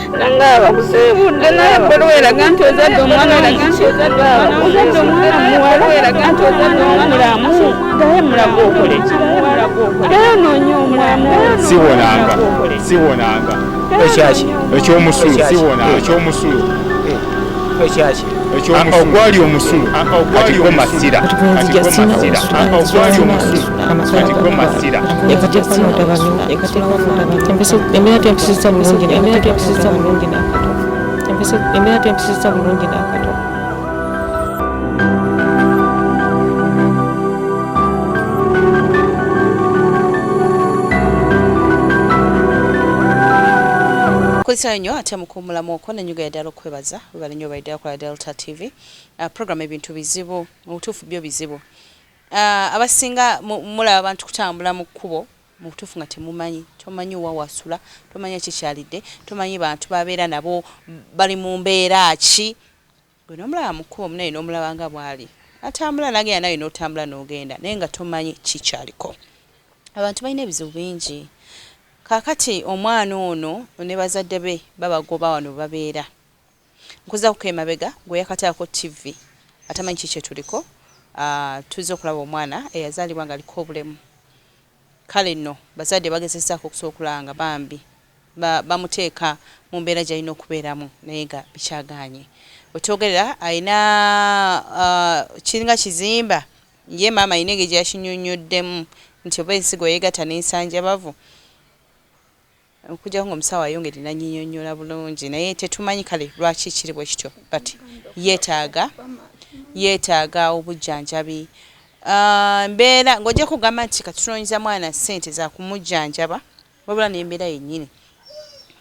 Nga bakusiibudde naye ebbaluwa eraga nti ozadde omwana ozadde omwana muwala eraga nti ozadde omwana mulamu gaye mulago okole ki gaye onoonya omwana. Siwonanga, siwonanga. Ekyaki? Ekyomusulo, siwonanga ekyomusulo. Ekyaki? Ekyomusulo ogwali omusulo kati gwo masira, kati gwo masira, ogwali omusulo kati gwo masira. Embeera tempisizza bulungi, embeera tempisizza bulungi n'akato, embeera tempisizza bulungi n'akato. Kulisayo nnyo ate mukuwummulamu okwo nenyuga ddala okwebaza webale nnyo obaidde akola Delta TV. Program ebintu bizibu mu butuufu byo bizibu. Abasinga mulaba abantu kutambula mu kkubo mu butuufu nga temumanyi, tomanyi wa wasula, tomanyi kikyalidde, tomanyi bantu babeera nabo bali mu mbeera ki. Gwe n'omulaba mu kkubo munaye n'omulaba nga bw'ali atambula n'agenda naye n'otambula n'ogenda naye nga tomanyi kikyaliko. Abantu balina ebizibu bingi. Kaakati omwana ono ne bazadde be babagoba wano babeera. Nkuzaako emabega gwe yakataako TV atamanyi ki kye tuliko. Tuzze okulaba omwana eyazaalibwa ng'aliko obulemu. Kale nno bazadde bagezezzaako okusobola okulaba nga bambi bamuteeka mu mbeera gy'alina okubeeramu naye nga bikyagaanye. Wetwogerera alina kiringa kizimba ye maama alina engeri gye yakinnyonnyoddemu nti oba ensigo yeegatta n'ensanjabavu okuggyako ng'omusawo ayongedde n'annyinyonnyola bulungi naye tetumanyi kale lwaki kiri bwe kityo but yeetaaga obujjanjabi. Mbeera ng'ojja kugamba nti kati tunoonyeza mwana ssente za kumujjanjaba wabula n'embeera yennyini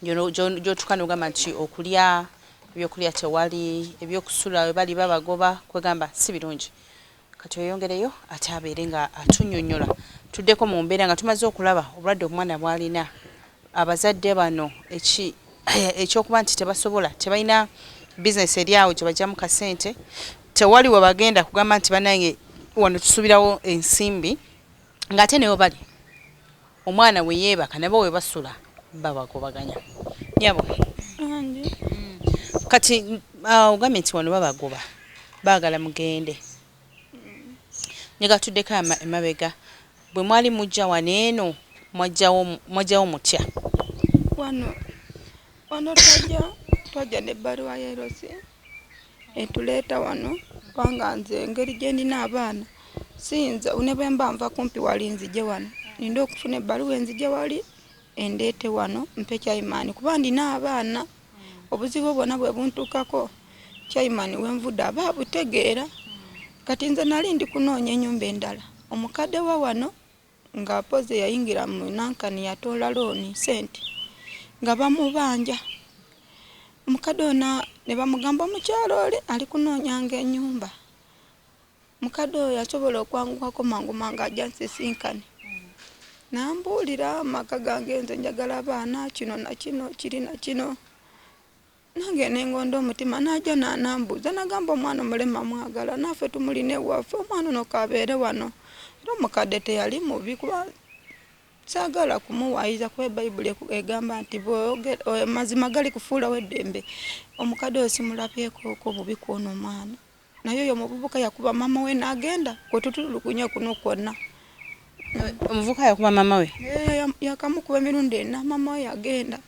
gy'otuuka n'ogamba nti okulya ebyokulya tewali, ebyokusula we bali babagoba kwegamba si birungi. Kati oyongereyo ate abeere nga atunnyonnyola tuddeko mu mbeera nga tumaze okulaba obulwadde omwana bw'alina. Abazadde bano ekyokuba nti tebasobola, tebalina bizinesi eri awo gye baggyamu kasente, tewali we bagenda kugamba nti bannange wano tusuubirawo ensimbi ng'ate ne we bali omwana we yeebaka nabo we basula babagobaganya. Nnyabo, kati ogambye nti wano babagoba baagala mugende. Njagala tuddeko emabega, bwe mwali mujja wano eno mwajjawo mutya? Wano twajja n'ebbaluwa ya LC etuleeta wano kubanga nze engeri gye ndina abaana siyinza ne bwe mba nva kumpi wali nzije wano, nina okufuna ebbaluwa enzije wali endeete wano mpe Chairman kuba ndina abaana. Obuzibu bwonna bwe buntuukako Chairman we nvudde aba abutegeera. Kati nze nali ndi kunoonya ennyumba endala, omukadde wa wano nga Poze yayingira mu Nankani yatoola looni ssente nga bamubanja. Omukadde ono ne bamugamba omukyala oli ali kunoonyanga ennyumba. Mukadde oyo yasobola okwanguwako mangu mangu ajja nsisinkane. Nambuulira amaka gange nze njagala abaana kino na kino kiri na kino. Nange ne ngonda omutima n'ajja n'anambuuza n'agamba omwana omulema mwagala naffe tumulina ewaffe omwana ono k'abeere wano. Era omukadde teyali mubi kuba saagala kumuwaayiza kuba Bayibuli egamba nti amazima gali kufuulawo eddembe. Omukadde oyo simulabyeko bubi kw'ono omwana. Naye oyo omuvubuka yakuba maama we n'agenda kwe tutulugunya kuno kwonna. Omuvubuka yakuba maama we? Yakamukuba emirundi ena, maama we yagenda.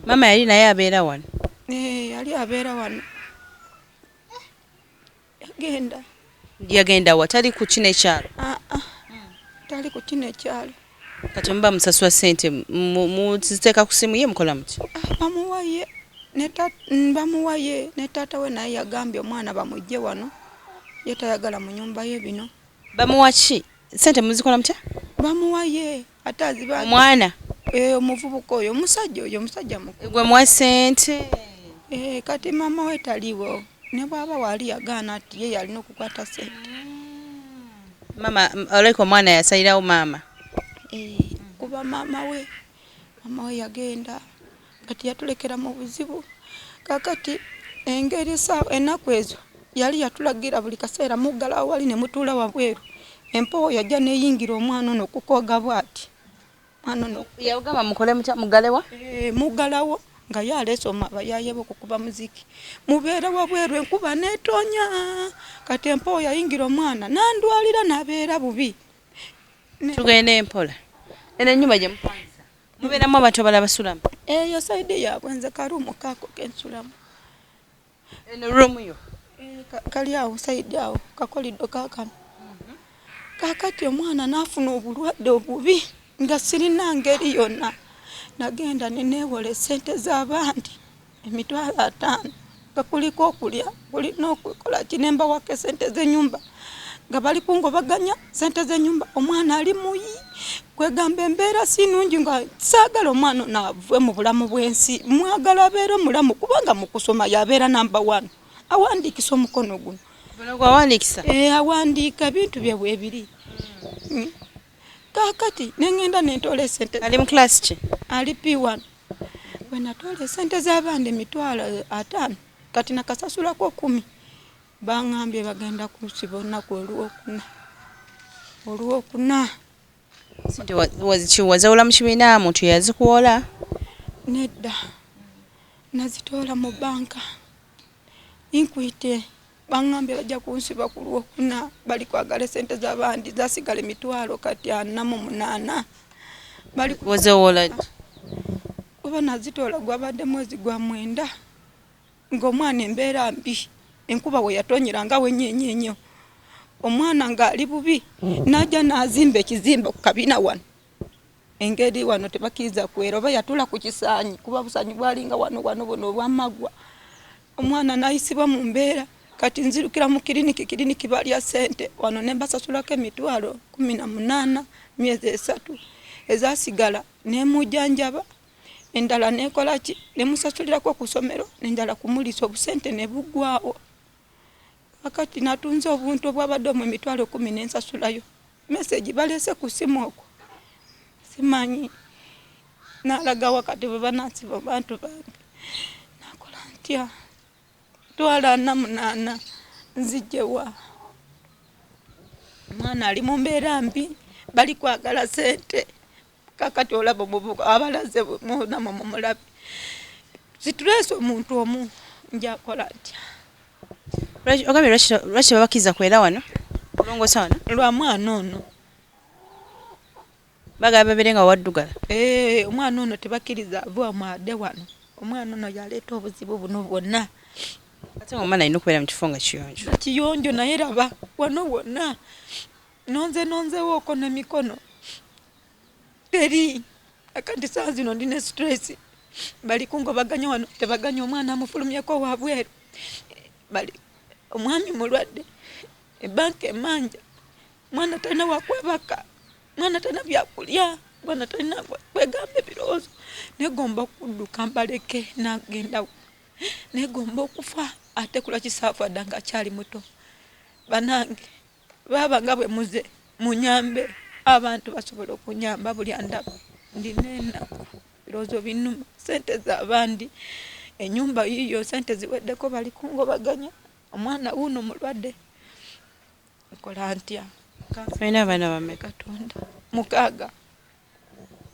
Maama yali naye abeera wano? Yali abeera wano. Yagenda. Yagenda wa? Tali ku kino ekyalo? Tali ku kino ekyalo. Kati muba musasula ssente muziteeka ku ssimu ye mukola muti? Bamuwaye ne taata we naye yagambye omwana bamugye wano ye tayagala mu nnyumba ye bino. Bamuwa ki? Ssente muzikola mutya? Bamuwaye ate aziba omwana. Omuvubuka oyo omusajja oyo omusajja mukulu. Gwe muwa ssente. Kati maama we taliiwo ne bw'aba waali yagaana ati ye yalina okukwata ssente. Maama olabika omwana yasalirawo maama. Kuba maama we yagenda kati yatulekera mu buzibu. Kaakati engeri ennaku ezo yali yatulagira buli kaseera muggalawo wali ne mutuula wabweru. Empewo yajja n'eyingira omwana ono okukooga bw'ati. Mwana ono yagamba mukole mutya muggalewa? Muggalawo. Nga ye aleese abayaaye be okukuba muziki. Mubeere wabweru enkuba n'etonya. Kati empewo yayingira omwana n'andwalira n'abeera bubi. Tugende empola. Eno ennyumba gye mupangisa mubeeramu abantu abalala basulamu? Eyo sayidi yaabwe, nze karuumu kaako kensulamu. Eno ruumu yo? Kali awo sayidi awo kakolido kaakano. Kaakati omwana n'afuna obulwadde obubi nga sirina ngeri yonna. Nagenda ne neewola essente z'abandi 50,000 nga kuliko okulya, kulina okukola ki, ne mbawako essente z'ennyumba nga bali kungobaganya ssente z'ennyumba. Omwana ali muyi, kwegamba embeera si nnungi nga saagala omwana ono ave mu bulamu bw'ensi, mwagala abeere omulamu kubanga mu kusoma yabeera namba 1. Awandiikisa omukono guno. Guno gwawandiikisa? Awandiika ebintu bye bwebiri. Kaakati ne ŋŋenda ne ntoola essente. Ali mu class ki? Ali P1. Bwe natoola essente z'abandi 50,000, kati nakasasulako 10. Baŋŋambye bagenda kunsiba olunaku olwokuna. Olwokuna. Ssente wazawula mu kibiina, muntu yazikuwola? Nedda. Nazitoola mu bbanka. Nkwite. Baŋŋambye bajja kunsiba ku lwokuna, bali kwagala essente z'abandi zasigala 48,000. Bali ku- Wazewola ddi? Kuba nazitoola gwabadde mwezi gwa 9 ng'omwana embeera mbi, enkuba we yatonyera nga wenyenyenyo. Omwana ng'ali bubi, n'ajja n'azimba ekizimbe ku kabina wano. Engeri wano tebakkiriza kwera, oba yatuula ku kisaanyi, kuba busaanyi bwalinga wano wano buno obw'amaggwa. Omwana n'ayisibwa mu mbeera, kati nzirukira mu kiriniki, kiriniki balya ssente, wano ne mbasasulako 18,000 myezi 3 ezaasigala ne mujjanjaba, endala nekola ki, ne musasulirako ku ssomero, n'endala kumuliisa, obusente ne buggwaawo. Kakati natunze obuntu obwabadde omwo 10,000 ne nsasulayo. Message baleese ku ssimu okwo, simanyi nalaga wakati bwe banansiba abantu bange. Nakola ntya? 48,000 nzijje wa? Omwana ali mu mbeera mbi, bali kwagala ssente. Kakati olaba omuvubuka abalaze namwe mumulabe. Situleese omuntu omu, njakola ntya? Ogambye lwaki babakkiriza kwera wano? Kulongoosa wano? Lwa mwana ono. Baagala babeere nga waddugala. Omwana ono tebakkiriza ave wamwadde wano. Omwana ono yaleeta obuzibu buno bwonna. Ate omwana alina okubeera mu kifo nga kiyonjo. Kiyonjo naye laba wano wonna. Nonze nonzewooko n'emikono. Teri. Akati saa zino ndi ne stress. Bali kungobaganya wano, tebaganya omwana amufulumyeko wabweru. Bali omwami mulwadde, ebbanka emanja, omwana talina wakwebaka, omwana talina byakulya, omwana talina kwegamba ebirowoozo. Negomba okudduka mbaleke nagenda. Negomba okufa ate kulwaki saafa dda ng'akyali muto. Bannange baaba nga bwe muze munyambe, abantu basobola okunyamba buli andaba. Ndina ennaku, ebirowoozo binnuma, ssente z'abandi, ennyumba yiiyo ssente ziweddeko bali kungobaganya, omwana wuuno mulwadde. Nkola ntya? Olina abaana bameka? Katonda. 6.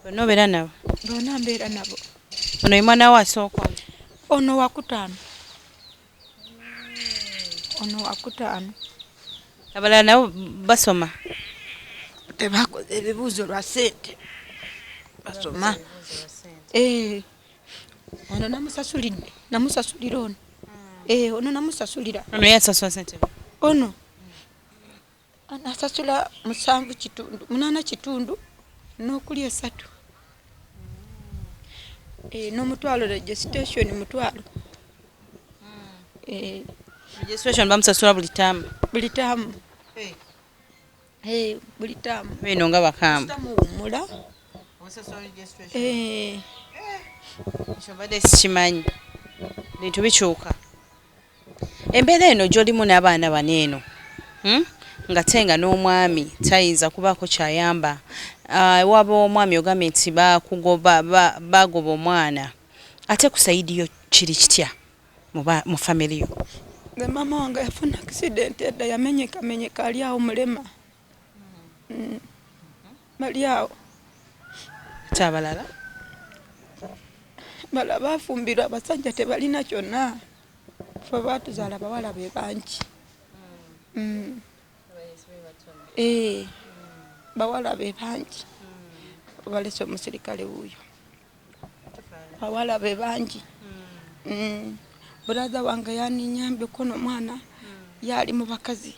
Bonna obeera nabo? Bonna mbeera nabo. Ono ye mwana wo asooka? Ono wakutaano. Ono wakutaano. Abalala nabo basoma? Tebakoze ebibuuzo lwa ssente. Basoma. Ono namusasulidde, namusasulira ono. Ono namusasulira. Ono ye asasula ssente? Ono asasula 7.5, 8.5 n'okulya 3. N'omutwalo registration 1,000. Registration bamusasula buli ttaamu? Buli ttaamu. Buli ttaamu. Bino nga bakambwe. Muwummula. Ekyo mbadde sikimanyi. Bintu bikyuka. Embeera eno gy'olimu n'abaana bano eno, nga te nga n'omwami tayinza kubaako kyayamba. Ewaba omwami ogambye nti bagoba omwana, ate ku sayidi yo kiri kitya mu family yo? Nze maama wange yafuna accident edda, yamenyekamenyeka ali awo mulema. Bali awo. Ate abalala? Bala bafumbirwa abasajja tebalina kyonna. Ffe baatuzaala bawala be bangi. Bawala be bangi. Balese omusirikale wuuyo. Bawala be bangi. Brother wange yaninyambyeko n'omwana yali mu bakazi.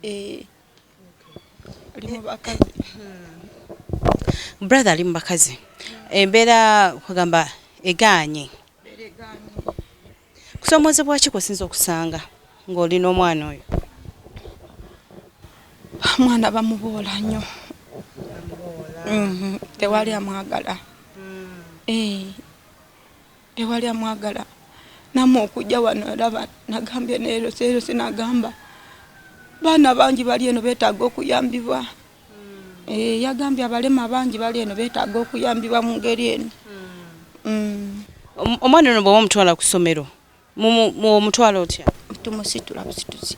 Ali mu bakazi. Brother ali mu bakazi. Embeera kugamba egaanye. Kusomoozebwa ki kw'osinza okusanga ng'oli n'omwana oyo? Omwana bamuboola nnyo. Tewali amwagala. Tewali amwagala. Namwe okujja wano olaba nagambye neero seero sinagamba. Baana bangi bali eno beetaaga okuyambibwa. Yagambye abalema bangi bali eno beetaaga okuyambibwa mu ngeri eno. Omwana ono bw'oba omutwala ku ssomero, omutwala otya? Tumusitula busituzi.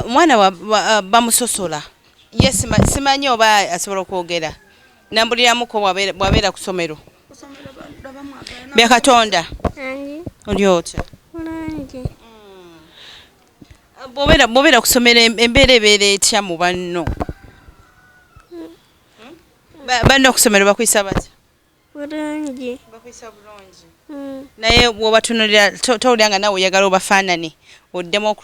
Omwana bamusosola. Ye simanyi oba asobola okwogera. Nambuliramuko bw'abeera ku ssomero. Bya Katonda. Oli otya? Bulungi. Bw'obeera ku ssomero embeera ebeera etya mu banno? Banno ku ssomero bakuyisa batya? Bulungi. Bakuyisa bulungi. Naye bw'obatunulira towulira nga naawe oyagala obafaanane, oddemu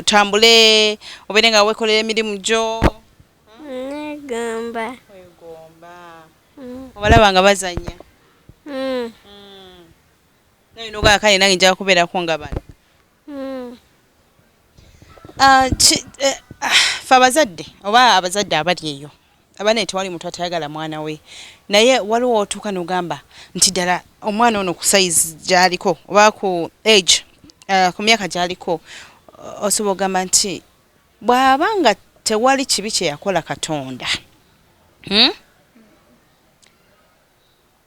otambule obeere nga weekolera emirimu gyo. Neegomba. Weegomba. Obalaba nga bazannya. Naye n'ogamba kale nange njagala kubeerako nga bano. Ffe abazadde oba abazadde abali eyo abaana tewali muntu atayagala mwana we, naye waliwo otuuka n'ogamba nti ddala omwana ono ku size gy'aliko oba ku age ku myaka gy'aliko, osobola okugamba nti bw'aba nga tewali kibi kye yakola Katonda.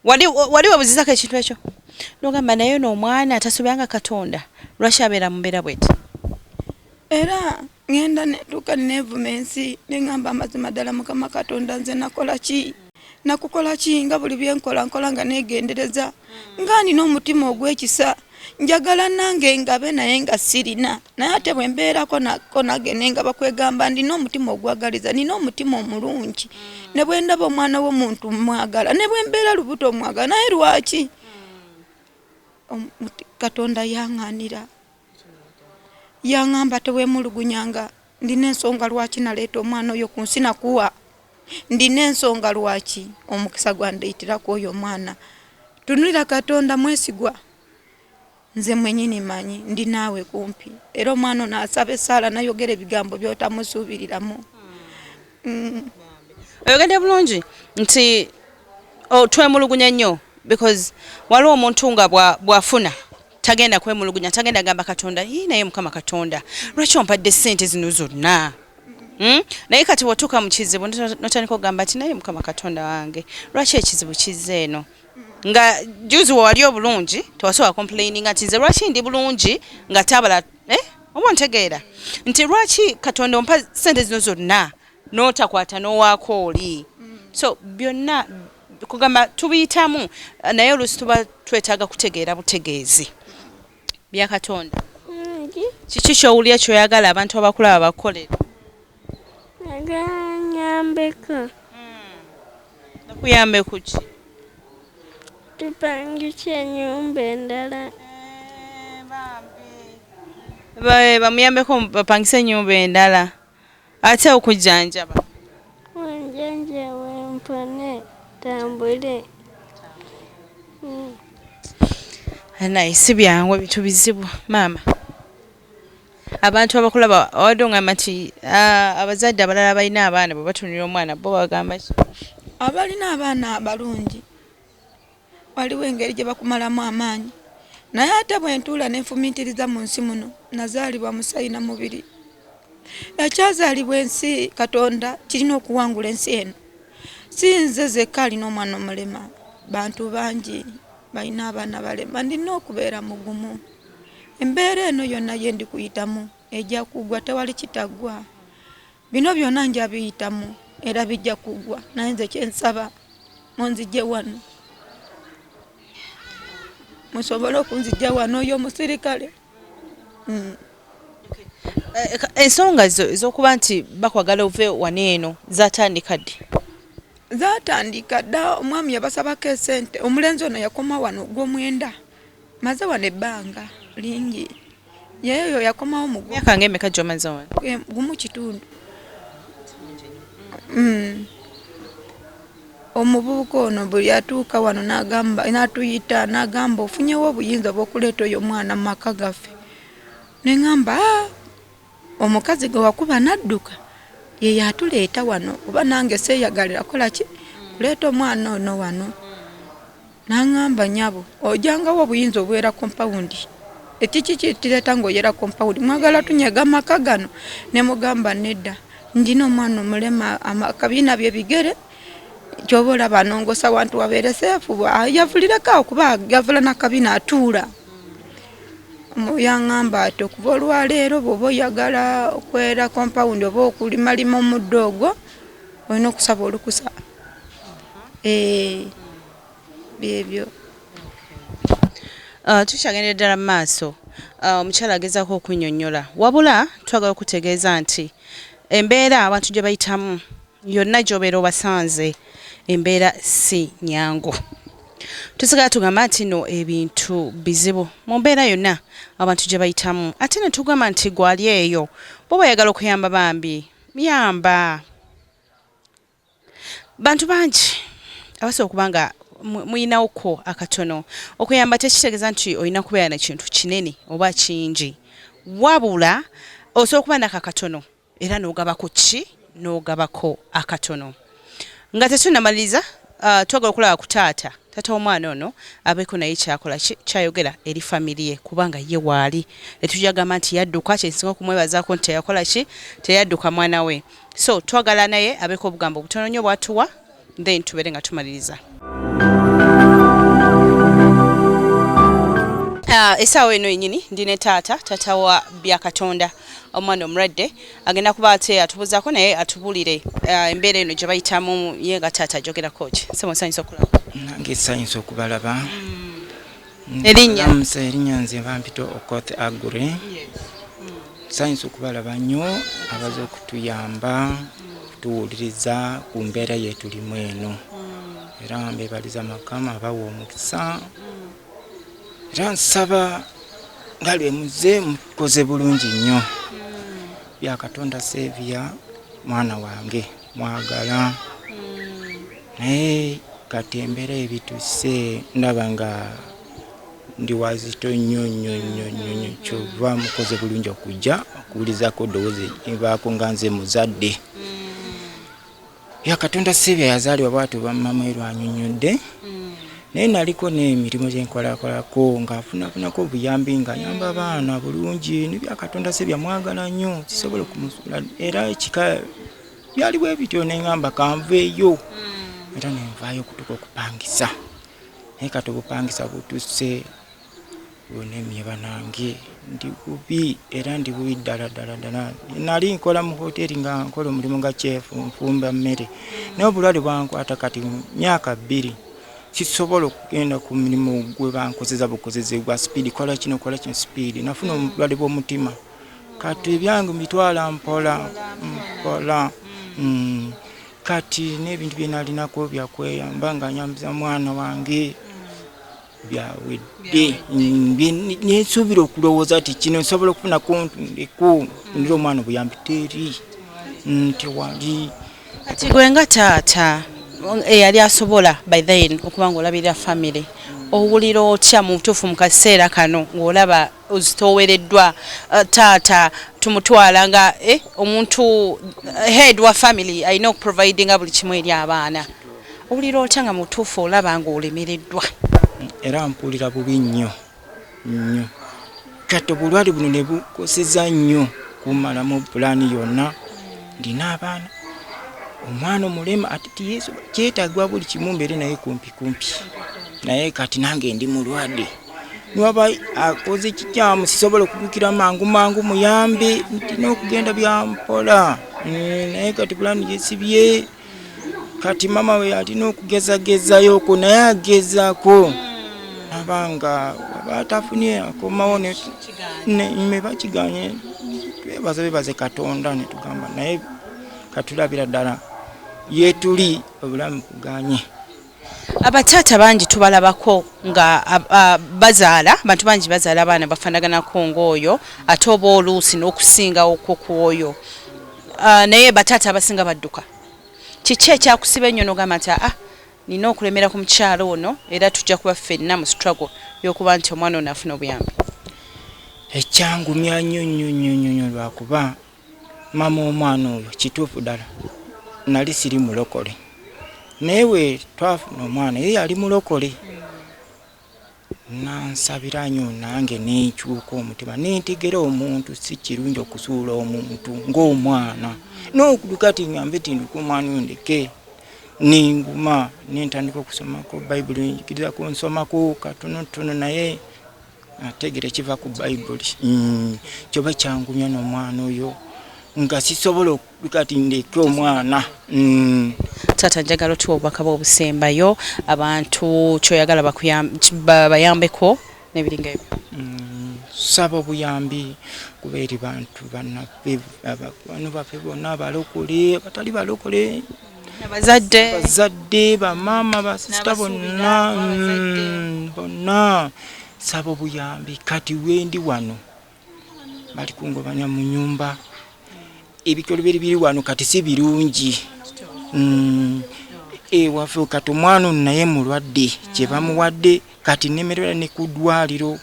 Wali weebuuzizzaako ekintu ekyo n'ogamba naye ono omwana tasobyanga Katonda, lwaki abeera mu mbeera bw'eti? Era ngenda netuuka neevuma ensi ne ŋŋamba amazima ddala Mukama Katonda nze nakola ki? Nakukola ki nga buli bye nkola nkola nga neegendereza nga nina omutima ogw'ekisa, njagala nange ngabe naye nga sirina, naye ate bwe mbeerako nako nange ne ngaba kwegamba ndina omutima ogwagaliza, nina omutima omulungi, ne bwe ndaba omwana w'omuntu mmwagala, ne bwe mbeera lubuto mmwagala, naye lwaki Katonda yaŋŋaanira? Yaŋŋamba teweemulugunyanga, ndina ensonga lwaki naleeta omwana oyo ku nsi nakuwa, ndina ensonga lwaki omukisa gwandeeteraku oyo omwana. Tunulira Katonda mwesigwa, nze mwennyini manyi ndi naawe kumpi, era omwana ono asaba essaala n'ayogera ebigambo by'otamusuubiriramu. Oyogedde bulungi nti twemulugunya nnyo because waliwo omuntu nga bw'afuna tagenda kwemulugunya, tagenda gamba Katonda naye Mukama Katonda lwaki ompadde ssente zino zonna? Naye kati bw'otuuka mu kizibu n'otandika okugamba nti naye Mukama Katonda wange lwaki ekizibu kizze eno? Nga juzi wewali obulungi tewasobola complaininga nti nze lwaki ndi bulungi nga tabala, oba ontegeera nti lwaki Katonda ompa ssente zino zonna n'otakwata n'owaako oli. So byonna kugamba tubiyitamu, naye oluusi tuba twetaaga kutegeera butegeezi bya Katonda. Kiki ky'owulira ky'oyagala abantu abakulaba bakukolere? Njagala nnyambeko. Bakuyambe ku ki? Tupangise ennyumba endala. Bamuyambeko bapangise ennyumba endala. Ate okujjanjaba? Wanjanjabe mpone ntambule. Naye si byangu ebintu bizibu maama. Abantu abakulaba obadde ogamba nti abazadde abalala balina abaana bwe batunulira omwana bo bagamba ki? Abalina abaana abalungi waliwo engeri gye bakumalamu amaanyi, naye ate bwe ntuula ne nfumiitiriza mu nsi muno, nazaalibwa musaayi na mubiri, ekyazaalibwa ensi Katonda kirina okuwangula ensi eno. Si nze zekka alina omwana omulema, bantu bangi balina abaana balema, ndina okubeera mugumu. Embeera eno yonna gye ndi kuyitamu ejja kugwa, tewali kitaggwa. Bino byonna nja biyitamu era bijja kugwa, naye nze kyensaba munzijje wano, musobole okunzijja wano oyo omusirikale. Ensonga zo ez'okuba nti bakwagala ove wano eno zatandika ddi? Zatandika dda, omwami yabasabako esente. Omulenzi ono yakoma wano ogw'omwenda, maze wano ebbanga lingi, yeeyo yakomawo mu myaka ng'emeka gy'omaze wano? Gumu kitundu. Omuvubuka ono buli atuuka wano n'agamba, n'atuyita n'agamba ofunyewo obuyinza obw'okuleeta oyo omwana mu maka gaffe. Ne ŋŋamba, omukazi gwe wakuba n'adduka ye yatuleeta wano, kuba nange seeyagalira kola ki kuleeta omwana ono wano. N'aŋŋamba, nnyabo ojangawo obuyinza obwera kompawundi, ekiki kitireeta ng'oyera kompawundi, mwagala tunyega amaka gano? Ne mugamba nedda, ndina omwana omulema akabiina bye bigere, kyoba olaba anongosa wantu wabeere seefu, yavulireko awo kuba yavula n'akabiina atuula. Yaŋŋamba ati okuva olwaleero bw'oba oyagala okwera kompawundi oba okulimalima omuddo ogwo olina okusaba olukusa. Byebyo. Tukyagendera ddala mu maaso. Omukyala agezaako okunnyonnyola, wabula twagala okutegeeza nti embeera abantu gye bayitamu yonna gy'obeera obasanze embeera si nnyangu. Tusigala tugamba nti no ebintu bizibu mu mbeera yonna abantu gye bayitamu, ate ne tugamba nti gwali eyo bw'oba oyagala okuyamba bambi yamba. Bantu bangi abasobola okuba nga muyinawoko akatono. Okuyamba tekitegeeza nti olina kubeera na kintu kinene oba kingi, wabula osobola okuba nako akatono era n'ogabako ki n'ogabako akatono. Nga tetunnamaliriza, twagala okulaba ku taata w'omwana ono abeeko naye kyakola ki kyayogera eri family ye, kubanga ye waali tetujja gamba nti yadduka. Kyensinga okumwebazaako nti teyakola ki, teyadduka mwana we. So twagala naye abeeko obugambo butono nnyo bw'atuwa, then tubeere nga tumaliriza. Essaawa eno yennyini ndi ne taata wa Byakatonda, omwana omulwadde. Agenda kuba ate atubuuzaako naye atubulire embeera eno gye bayitamu ye nga taata ajogerako ki. Ssebo, nsanyusa okulaba. Nange nsanyusa okubalaba. Erinnya? Erinnya nze bampita Okoth Agure. Nsanyusa okubalaba nnyo abaze okutuyamba kutuwuliriza ku mbeera yetulimu eno, era mbebaliza Mukama abawa omukisa, era nsaba nga lwe muze mukoze bulungi nnyo. Byakatonda Sevia mwana wange mwagala, naye kati embeera ebituse ndaba nga ndi wazito nnyo nnyo nnyo nnyo nnyo, kyova mukoze bulungi okujja okuwulizaako eddoboozi evaako nga nze muzadde. Byakatonda Sevia yazaalibwa bw'atyo bamama erwanyonnyodde, naye naliko n'emirimu gye nkolakolako ng'afunafunako obuyambi nga nyamba abaana bulungi. Ne Byakatonda Sevia mwagala nnyo, sisobola okumusuula, era ekika byali bwe bityo ne ŋŋamba kanveeyo, era ne nvaayo okutuuka okupangisa, naye kati obupangisa butuse bunemye banange, ndi bubi era ndi bubi ddala ddala ddala. Nali nkola mu hoteri nga nkola omulimu nga chef, nfumba mmere, naye obulwadde bwankwata kati myaka 2 sisobola okugenda ku mulimu gwe bankozeza bukozeze gwa sipiidi, kola kino kola kino sipiidi. Nafuna obulwadde bw'omutima, kati ebyange mbitwala mpola mpola. Kati n'ebintu bye nalinako byakweyamba nga nyambiza mwana wange byawedde. Nensuubira okulowooza nti kino nsobola okufunako ntundeko ndira omwana obuyambi, teri, tewali. Kati gwe nga taata eyali asobola by then okuba ng'olabirira family, owulira otya mu butuufu mu kaseera kano ng'olaba ozitoowereddwa? Taata tumutwala nga omuntu head wa family alina okuprovidinga buli kimu eri abaana. Owulira otya nga mu butuufu olaba ng'olemereddwa? Era mpulira bubi nnyo nnyo. Kati obulwadde buno ne bukoseza nnyo kumalamu pulaani yonna. Ndina abaana, omwana omulema ate tiyeeso kyetaagibwa buli kimu mbeere naye kumpi kumpi, naye kati nange ndi mulwadde, niwaba akoze kikyamu sisobola okudukira mangu mangu muyambe, ntina okugenda byampola. Naye kati pulaani gisibye kati mama we alina okugezagezayooko naye agezaako abanga waba atafunye akomawo ne bakiganye. Twebaza bebaze Katonda netugamba naye katulabira ddala yetuli obulamu kuganye. Abataata bangi tubalabako nga bazaala, abantu bangi bazaala abaana bafaanaganako ng'oyo ate oba oluusi n'okusingawo kwo ku oyo, naye bataata abasinga badduka. Kiki ekyakusiba ennyo n'ogamba nti aa nina okulemera ku mukyalo ono era tujja kuba ffenna mu struggle y'okuba nti omwana ono afuna obuyambi? Ekyangumya nnyo nnyo nnyo nnyo nnyo lwakuba mama omwana oyo kituufu ddala nali siri mulokole, naye we twafuna omwana ye yali mulokole, nansabira nnyo nange nenkyuka omutima nentegera omuntu si kirungi okusuula omuntu ng'omwana n'okuluka ti ngambe ti nduka omwana oyo ndeke. Nenguma nentandika okusomako Bayibuli, njigiriza nsomako katonotono naye ategera ekiva ku Bayibuli. Kyoba kyangumya n'omwana oyo nga sisobola okuluka ti ndeke omwana. Taata, njagala otuwa obubaka bw'obusembayo abantu kyoyagala bayambeko n'ebiringa ebyo. Saba obuyambi kuba eri bantu bannaffe, abakwano baffe bonna abalokole, abatali balokole, abazadde, bazadde, bamaama, basisita bonna, bonna saba obuyambi. Kati wendi wano bali kungobanya mu nyumba, ebikolobero biri wano kati si birungi. Ewaffe kati omwana ono naye mulwadde, kyebamuwadde kati nemerera ne ku ddwaliro.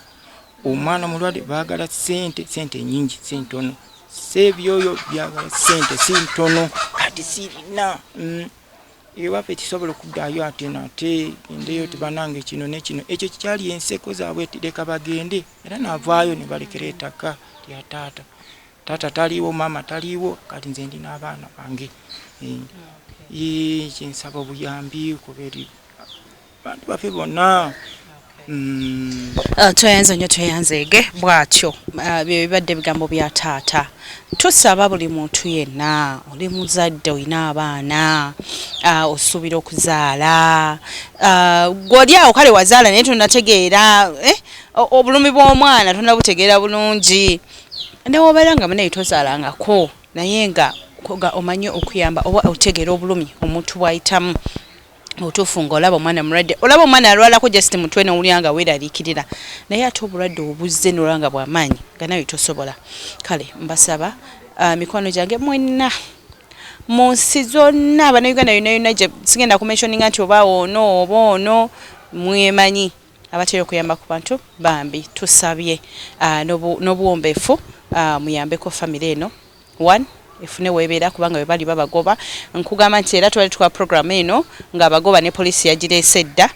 Omwana mulwadde, baagala sente, sente nyingi si ntono, seebyoyo byagala sente si ntono, kati sirina. Ewaffe kisobola okuddayo ate nate gendeyo tibanange kino ne kino, ekyo kikyali enseko zaabwe, leka bagende. Era navaayo ne balekera ettaka lya taata. Taata taliiwo, maama taliiwo, kati nze ndi n'abaana bange. Kyensaba obuyambi kuba eri bantu baffe bonna. Tweyanze nnyo, tweyanzeege bw'atyo. Bye bibadde ebigambo bya taata. Tusaba buli muntu yenna oli muzadde, olina abaana, osuubira okuzaala, gw'oli awo kale wazaala naye tonategeera obulumi bw'omwana, tonabutegeera bulungi, newobeera nga munaye tozaalangako naye nga omanyi okuyamba oba otegeera obulumi omuntu bw'ayitamu otuufu ng'olaba omwana mulwadde, olaba omwana alwalako just mutwe n'owulira nga weeraliikirira, naye ate obulwadde obuzze n'olaba nga bw'amaanyi nga nawe tosobola. Kale mbasaba, mikwano gyange mwenna mu nsi zonna, Bannayuganda yonna yonna gye sigenda kumentioninga nti oba ono oba ono, mwemanyi abatera okuyamba ku bantu, bambi tusabye n'obuwombeefu, muyambeko famire eno one efune weebeera, kubanga bwe bali babagoba. Nkugamba nti era twali tukola program eno ng'abagoba ne poliisi yagireese dda,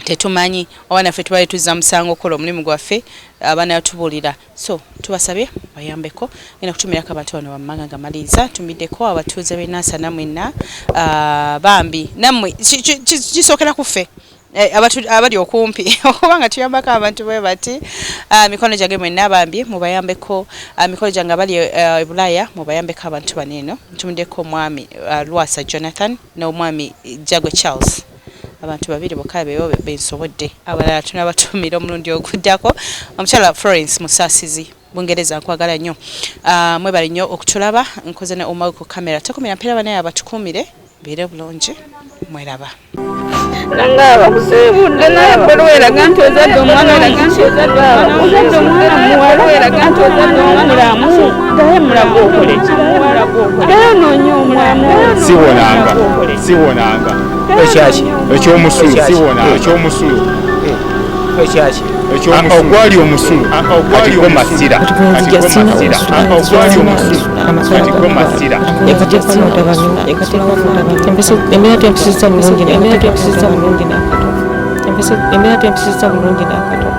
tetumanyi oba naffe tubali tuzza musango okukola omulimu gwaffe abaana tubuulira. So tubasabye bayambeko. Ngenda kutumirako abantu bano bammanga nga maliriza. Tumiddeko abatuuze b'e Nansana mwenna, bambi nammwe kisookera ku ffe abali okumpi okuba nga tuyambako abantu bwe bati. Mikono gyange mwenna bambi mubayambeko. Mikono gyange abali e Bulaaya mubayambeko abantu bano eno. Ntumiddeko omwami Lwasa Jonathan n'omwami Jagwe Charles, abantu babiri bokka bebo bensobodde, abalala tunabatumira omulundi oguddako. Omukyala Florence Musaasizi Bungereza, nkwagala nnyo. Mwebale nnyo okutulaba. Nkoze ne Omawe ku kamera, tekumira mpeera banaye abatukuumire mbeere bulungi, mweraba. Nanga bakusiibudde naye ebbaluwa eraga nti ozadde omwana, ozadde omwana muwala, eraga nti ozadde omulamu, naye mulaga okole ki? Naye onoonya omwana. Siwonanga, siwonanga. Ekyaki? Ekyomusulo, siwonanga ekyomusulo. Ekyaki? Ekyomusulo ogwali omusulo kati gwo masira, kati gwo masira, ogwali omusulo kati gwo masira. Embeera tempisizza bulungi, embeera tempisizza bulungi n'akatono, embeera tempisizza bulungi n'akatono.